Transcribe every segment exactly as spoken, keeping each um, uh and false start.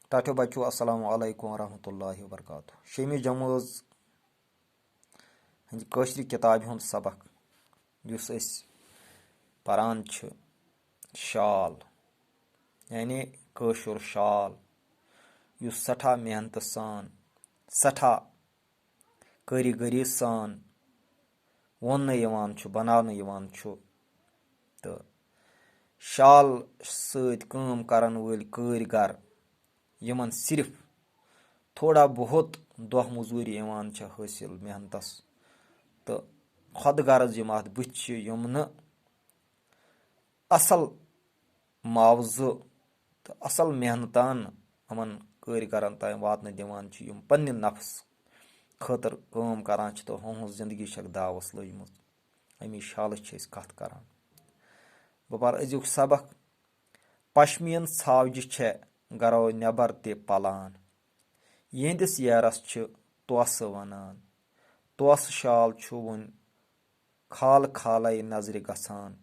ٹاٹھیو بچو، السلام علیکم ورحمۃ اللہ وبرکاتہ۔ شیٚمہِ جمٲژ ہٕنٛدِ کٲشرِ کِتابہِ ہُنٛد سبق، یُس أسۍ پران چھِ، شال، یعنی کٲشُر شال، یُس سٮ۪ٹھاہ محنتہٕ سان، سٮ۪ٹھاہ کٲریٖگٔری سان ووننہٕ یِوان چھُ، بناونہٕ یِوان چھُ۔ تہٕ شال سۭتۍ کٲم کرن وٲلۍ کٲرۍ گر، یِمن صرف تھوڑا بہت دۄہ مٔزوٗرۍ یِوان چھِ حٲصِل محنتس، تہٕ خۄد غرض یِم اتھ بٕتھِ چھِ، یِم نہٕ اصل معاوضہٕ تہٕ اصل محنتان یِمن کٲرۍ گرن تام واتنہٕ دِوان چھِ، یِم پننہِ نفس خٲطرٕ کٲم کران چھِ تہٕ ہُہٕنٛز زندگی چھکھ داوس لٔجمٕژ۔ امی شالٕچ چھِ أسۍ کتھ کران۔ بہٕ پرٕ أزیُک سبق۔ پشمیٖن ژھاوجہِ چھےٚ گرو نٮ۪بر تہِ پلان۔ یِہنٛدِس ییرس چھِ توسہٕ ونان۔ توسہٕ شال چھُ وُنہِ کھال کھالے نظرِ گژھان۔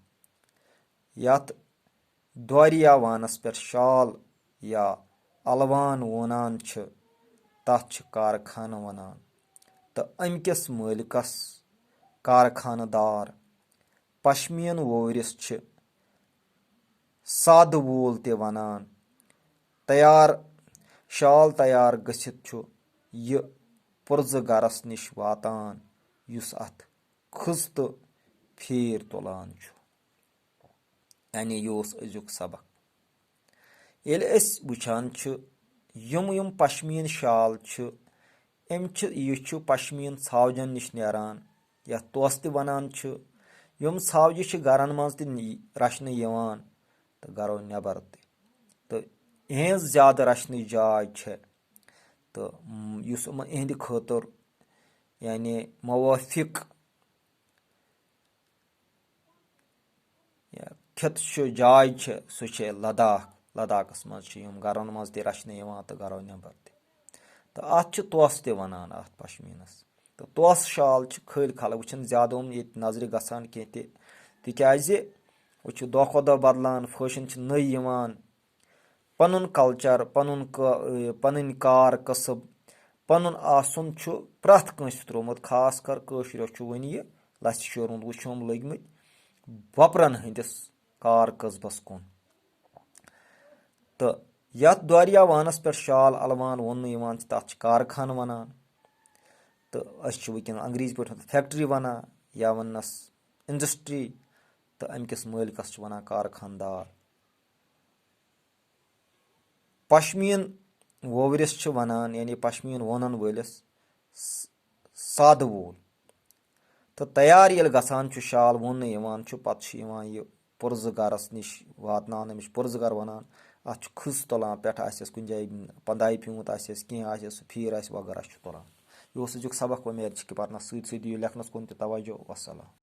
یتھ دوریا وانس پٮ۪ٹھ شال یا الوان وونان چھِ، تتھ چھِ کارخانہٕ ونان۔ تہٕ امہِ کِس مٲلکس، کارخانہٕ دار، پشمیٖن ووورِس چھِ سادٕ وول تہِ ونان۔ تیار، شال تیار گٔژھِتھ چھُ یہِ پُرزٕ گرس نِش واتان، یُس اتھ کھٕز تہٕ پھیٖر تُلان چھُ۔ یعنی یہِ اوس أزیُک سبق۔ ییٚلہِ أسۍ وٕچھان چھِ، یِم یِم پشمیٖن شال چھِ، أمۍ چھِ، یہِ چھُ پشمیٖن ژھاوجن نِش نیران، یتھ توسہٕ تہِ ونان چھِ۔ یِم ژھاوجہِ چھِ گرن منٛز تہِ نی-، رچھنہٕ یِوان تہٕ گرو نٮ۪بر تہِ۔ تہٕ یِہٕنٛز زیادٕ رچھنٕچ جاے چھےٚ، تہٕ، م، یُس یِمن، یِہنٛدِ خٲطرٕ، یعنی موافق یا خطہٕ چھُ، جاے چھِ، سُہ چھِ لداخ۔ لداخس منٛز چھِ یِم گرن منٛز تہِ رچھنہٕ یِوان تہٕ گرو نٮ۪بر تہِ۔ تہٕ اتھ چھِ توسہٕ تہِ ونان، اتھ پشمیٖنس۔ تہٕ توسہٕ شال چھِ کھٔلۍ خلق وٕچھان زیادٕ یِم ییٚتہِ نظرِ گژھان کینٛہہ تہِ، تِکیازِ وۄنۍ چھُ دۄہ کھۄتہٕ دۄہ بدلان، فیشن چھِ نٔے یِوان۔ پنُن culture، پنُن کا-، پنٕنۍ کار کسب، پنُن آسُن چھُ پرٛٮ۪تھ کٲنٛسہِ ترٛوومُت، خاص کر کٲشریو چھُ وۄنۍ یہِ لژھِ شیرُن وٕچھُن لٔگمٕتۍ وۄپرن ہٕنٛدِس کار کسبس کُن۔ تہٕ یتھ دوریا وانس پٮ۪ٹھ شال الوان ووننہٕ یِوان چھِ، تتھ چھِ کارخانہٕ ونان۔ تہٕ أسۍ چھِ وٕنکیٚن انگریزی پٲٹھۍ factory ونان یا وننس industry، تہٕ امہِ کِس مٲلکس چھِ ونان کارخانہٕ دار۔ پشمیٖن ووورِس چھِ ونان، یعنی پشمیٖن وونن وٲلِس، س-، سادٕ وول۔ تہٕ تیار ییٚلہِ گژھان چھُ، شال ووننہٕ یِوان چھُ، پتہٕ چھُ یِوان یہِ پُرزٕ گرس نِش واتناونہٕ، أمِس چھِ پُرزٕ گر ونان۔ اتھ چھُ کھٕز تُلان، پٮ۪ٹھٕ آسٮ۪س کُنہِ جایہِ پندایہِ پیوٗنت آسٮ۪س، کینٛہہ آسٮ۪س، سُہ پھیٖر آسہِ وغٲرہ چھُ تُلان۔ یہِ اوس أزیُک سبق، وۄمید چھِ کہِ پرنس سۭتۍ سۭتۍ دِیِو لیکھنس کُن تہِ توجہ۔ وسلام۔